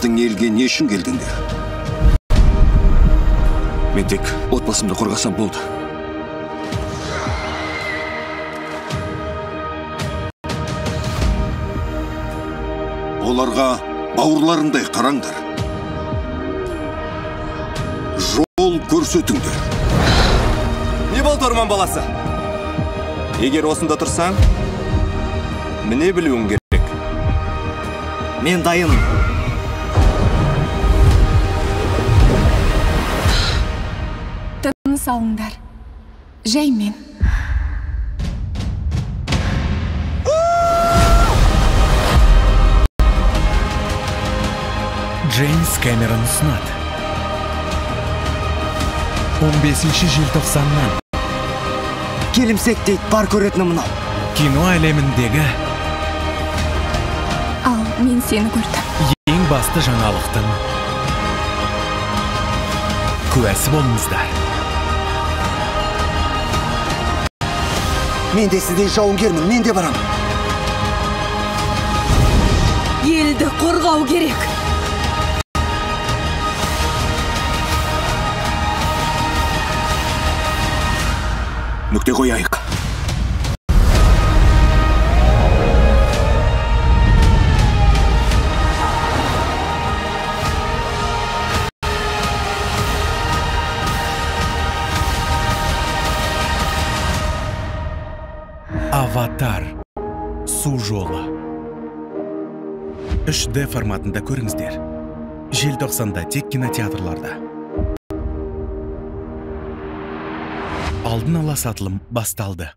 Біздің елге не үшін келдіңдер? Мен тек отбасымды қорғасам болды. Оларға бауырларындай қараңдар. Жол көрсетіңдер. Не болды, орман баласы? Егер осында тұрсаң, міне білуің керек. Мен дайынмын. Тыныс алыңдар. Жаймен. Джеймс Кэмерон ұсынады. 15 желтоқсаннан. Келімсек дейді, бар көретіні мынау. Кино әлеміндегі Ал, мен сені көрдім. Ең басты жаңалықтың куәсі болыңыздар. Мен де сіздей жауынгермін, мен де барамын. Елді қорғау керек. Нүкте қояйық. Аватар. Су жолы. 3D форматында көріңіздер. Желтоқсанда тек кинотеатрларда. Алдын ала сатылым басталды.